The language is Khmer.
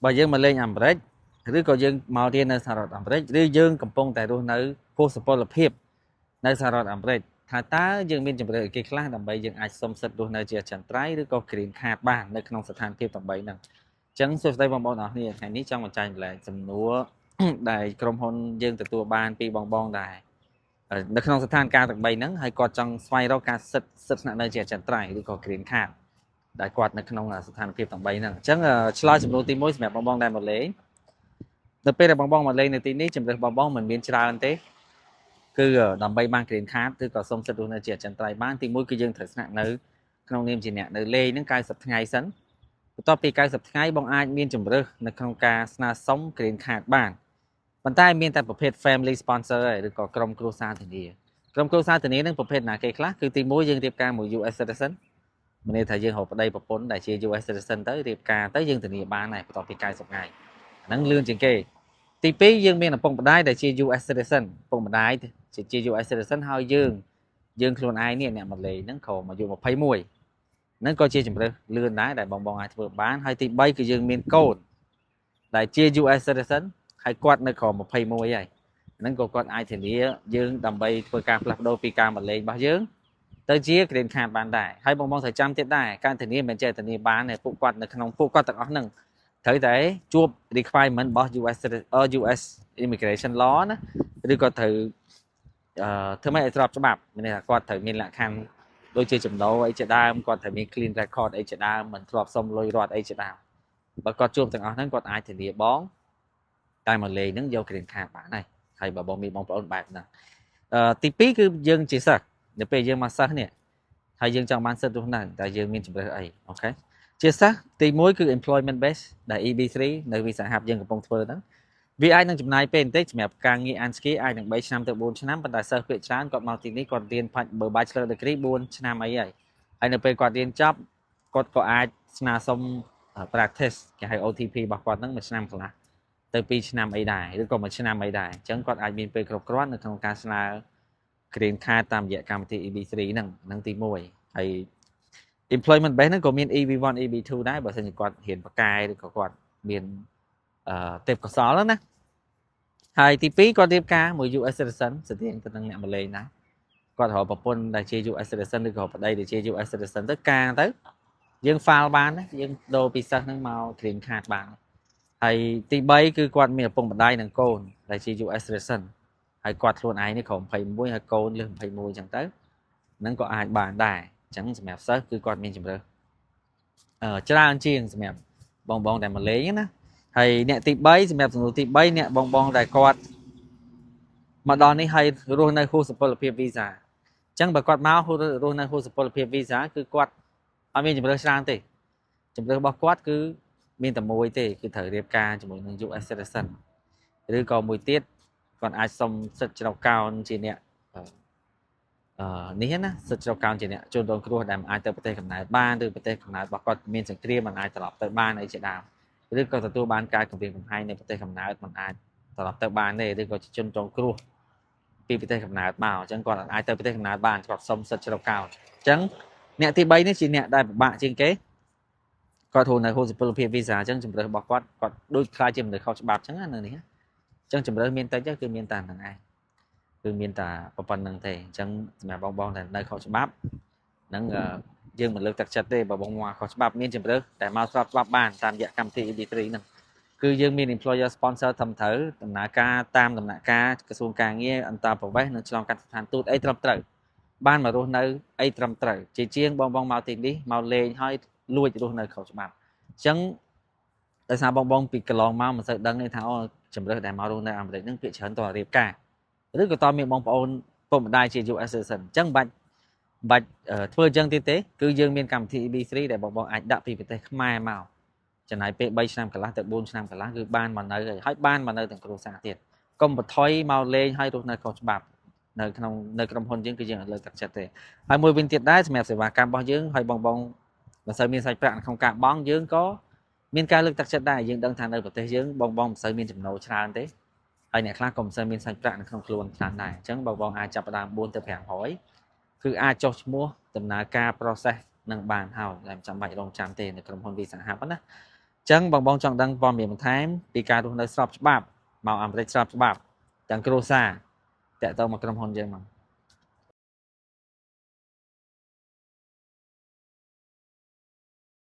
បើយើងមកលេងអាមេរិកឬក៏យើងមករៀននៅសហរដ្ឋអាមេរិកឬយើងកំពុងតែរស់នៅហួសសុពលភាពនៅសហរដ្ឋអាមេរិកថាតើយើងមានជម្រើសអីគេខ្លះដើម្បីយើងអាចសុំសិទ្ធិរស់នៅជាអចិន្ត្រៃយ៍ឬក៏ Green Card បាននៅក្នុងស្ថានភាពទាំង3ហ្នឹងអញ្ចឹងសួស្តីបងប្អូនអរគ្នាថ្ងៃនេះចង់បញ្ចែកម្លែកសំណួរដែលក្រុមហ៊ុនយើងទទួលបានពីបងបងដែរនៅក្នុងស្ថានភាពទាំង3ហ្នឹងហើយគាត់ចង់ស្វែងរកការសិទ្ធិសិទ្ធិស្នាក់នៅជាអចិន្ត្រៃយ៍ឬក៏ Green Card ដែលគាត់នៅក្នុងស្ថានភាពទាំង3ហ្នឹងអញ្ចឹងឆ្លើយសំណួរទី1សម្រាប់បងបងដែលមកលេងនៅពេលដែលបងបងមកលេងនៅទីនេះជម្រើសបងបងមិនមានច្រើនទេគឺដើម្បីបាន Green Card ឬក៏សុំសិទ្ធិរស់នៅជាអចិន្ត្រៃយ៍បានទី1គឺយើងត្រូវស្នាក់នៅក្នុងនាមជាអ្នកនៅលេងហ្នឹង90ថ្ងៃសិនបន្ទាប់ពី90ថ្ងៃបងអាចមានជម្រើសនៅក្នុងការស្នើសុំ Green Card បានប៉ុន្តែមានតែប្រភេទ family sponsor ឯឬក៏ក្រុមគ្រួសារធានាក្រុមគ្រួសារធានានឹងប្រភេទណាគេខ្លះគឺទី1យើងរៀបការមួយ US citizen មានន័យថាយើងរកប្តីប្រពន្ធដែលជា US citizen ទៅរៀបការទៅយើងធានាបានហើយបន្ទាប់ពី90ថ្ងៃអាហ្នឹងលឿនជាងគេទី2យើងមានឪពុកម្ដាយដែលជា US citizen ឪពុកម្ដាយជា US citizen ហើយយើងយើងខ្លួនឯងនេះអ្នកម៉ាឡេហ្នឹងក្រោមអាយុ21ហ្នឹងក៏ជាជម្រើសលឿនដែរដែលបងបងអាចធ្វើបានហើយទី3គឺយើងមានកូនដែលជា US citizen ហើយគាត់នៅក្រោម21ហើយហ្នឹងក៏គាត់អាចធានាយើងដើម្បីធ្វើការផ្លាស់ប្ដូរពីការមកលេងរបស់យើងទៅជា green card បានដែរហើយបងបងត្រូវចាំទៀតដែរការធានាមិនចេះធានាបានទេពួកគាត់នៅក្នុងពួកគាត់ទាំងអស់ហ្នឹងត្រូវតែជួប requirement របស់ US immigration law ណាឬក៏ត្រូវអឺធ្វើម៉េចឲ្យស្របច្បាប់មានន័យថាគាត់ត្រូវមានលក្ខខណ្ឌដូចជាចំណូលអីជាដើមគាត់ត្រូវមាន clean record អីជាដើមមិនធ្លាប់សុំលុយរដ្ឋអីជាដើមបើគាត់ជួបទាំងអស់ហ្នឹងគាត់អាចធានាបងតែមកលេងហ្នឹងយក green card បានហើយហើយបើបងមានបងប្អូនបែបហ្នឹងអឺទី2គឺយើងជាសិស្សនៅពេលយើងមកសិស្សនេះហើយយើងចង់បានសិទ្ធិរស់នៅតែយើងមានជម្រើសអីOK ជាសិស្សទី1គឺ employment base ដែល EB3 នៅ Visa Hub យើងកំពុងធ្វើហ្នឹងវាអាចនឹងចំណាយពេលបន្តិចសម្រាប់ការងារ ANSKI អាចនឹង3ឆ្នាំទៅ4ឆ្នាំប៉ុន្តែសិស្សភាគច្រើនគាត់មកទីនេះគាត់រៀនផាច់បើ Bachelor degree 4ឆ្នាំអីហើយហើយនៅពេលគាត់រៀនចប់គាត់ក៏អាចស្នើសុំ practice គេហៅ OTP របស់គាត់ហ្នឹងមួយឆ្នាំកន្លះទៅ2ឆ្នាំអីដែរឬក៏មួយឆ្នាំអីដែរអញ្ចឹងគាត់អាចមានពេលគ្រប់គ្រាន់នៅក្នុងការស្នើ green card តាមរយៈកម្មវិធី EB3 ហ្នឹងហ្នឹងទី1ហើយ employment base ហ្នឹងក៏មាន EB1 EB2 ដែរបើសិនជាគាត់រៀនបកែឬក៏គាត់មានអឺទេពកោសលណាហើយទី2គាត់រៀបការមួយ US citizen ស្តៀងទៅនឹងអ្នកម៉ាឡេណាគាត់រកប្រពន្ធដែលជា US citizen ឬក៏ប្តីដែលជា US citizen ទៅការទៅយើង file បានយើងដូរពីសិស្សហ្នឹងមក green card បានហើយទី3គឺគាត់មានឪពុកម្ដាយនិងកូនដែលជា US citizen ហើយគាត់ខ្លួនឯងនេះក្រោម21ហើយកូនលើស21អញ្ចឹងទៅហ្នឹងក៏អាចបានដែរអញ្ចឹងសម្រាប់សិស្សគឺគាត់មានជម្រើសអឺច្រើនជាងសម្រាប់បងបងដែលមកលេងណាហើយអ្នកទី3សម្រាប់សំណួរទី3អ្នកបងបងដែលគាត់មកដល់នេះហើយរស់នៅហួសសុពលភាពវីសាអញ្ចឹងបើគាត់មករស់នៅហួសសុពលភាពវីសាគឺគាត់អត់មានជម្រើសច្រើនទេជម្រើសរបស់គាត់គឺមានតែមួយទេគឺត្រូវរៀបការជាមួយនឹង US citizen ឬក៏មួយទៀតគាត់អាចសុំសិទ្ធិជ្រកកោនជាអ្នកអឺនេះណាសិទ្ធិជ្រកកោនជាអ្នកជនរងគ្រោះដែលមិនអាចទៅប្រទេសកំណើតបានឬប្រទេសកំណើតរបស់គាត់មានសង្គ្រាមមិនអាចត្រឡប់ទៅបានអីជាដើមឬក៏ទទួលបានការគំរាមកំហែងនៅប្រទេសកំណើតមិនអាចត្រឡប់ទៅបានទេឬក៏ជាជនរងគ្រោះពីប្រទេសកំណើតមកអញ្ចឹងគាត់អាចទៅប្រទេសកំណើតបានគាត់សុំសិទ្ធិជ្រកកោនអញ្ចឹងអ្នកទី3នេះជាអ្នកដែលពិបាកជាងគេគាត់រស់នៅហួសសុពលភាពវីសាអញ្ចឹងជម្រើសរបស់គាត់គាត់ដូចខ្លាចជាមនុស្សខុសច្បាប់អញ្ចឹងណានៅនេះអញ្ចឹងជម្រើសមានតិចគឺមានតែហ្នឹងឯងគឺមានតែប៉ុណ្្នឹងទេអញ្ចឹងសម្រាប់បងបងដែលនៅខុសច្បាប់ហ្នឹងយើងមិនលើកទឹកចិត្តទេបើបងមកខុសច្បាប់មានជម្រើសតែមកស្របច្បាប់បានតាមរយៈកម្មវិធី EB3 ហ្នឹងគឺយើងមាន employer sponsor ត្រឹមត្រូវដំណើរការតាមដំណាក់កាលក្រសួងការងារអន្តរប្រវេសន៍និងឆ្លងកាត់ស្ថានទូតអីត្រឹមត្រូវបានមករស់នៅអីត្រឹមត្រូវជាជាងបងបងមកទីនេះមកលេងហើយលួចរស់នៅខុសច្បាប់អញ្ចឹងដោយសារបងបងពីកន្លងមកមិនសូវដឹងទេថាអូជម្រើសដែលមករស់នៅអាមេរិកហ្នឹងភាគច្រើនតរៀបការឬក៏តមានបងប្អូនពុកម្ដាយជា US citizen អញ្ចឹងបាច់បាច់ធ្វើអញ្ចឹងទៀតទេគឺយើងមានកម្មវិធី EB3 ដែលបងបងអាចដាក់ពីប្រទេសខ្មែរមកចំណាយពេល3ឆ្នាំកន្លះទៅ4ឆ្នាំកន្លះគឺបានមកនៅហើយបានមកនៅទាំងគ្រួសារទៀតកុំបន្ថយមកលេងហើយរស់នៅខុសច្បាប់នៅក្នុងនៅក្រុមហ៊ុនយើងគឺយើងអត់លើកទឹកចិត្តទេហើយមួយវិញទៀតដែរសម្រាប់សេវាកម្មរបស់យើងហើយបងបងមិនសូវមានសាច់ប្រាក់នៅក្នុងការបង់យើងក៏មានការលើកទឹកចិត្តដែរយើងដឹងថានៅប្រទេសយើងបងបងមិនសូវមានចំណូលច្រើនទេហើយអ្នកខ្លះក៏មិនសូវមានសាច់ប្រាក់នៅក្នុងខ្លួនច្រើនដែរអញ្ចឹងបងបងអាចចាប់ផ្ដើម4ទៅ500គឺអាចចុះឈ្មោះដំណើរការ process នឹងបានហើយតែមិនចាំបាច់រងចាំទេនៅក្រុមហ៊ុន Visa Hub ណា។ ចឹងបងបងចង់ដឹងព័ត៌មានបន្ថែមពីការរស់នៅស្របច្បាប់មកអាមេរិកស្របច្បាប់ទាំងគ្រួសារតាក់ទងមកក្រុមហ៊ុនយើងមក។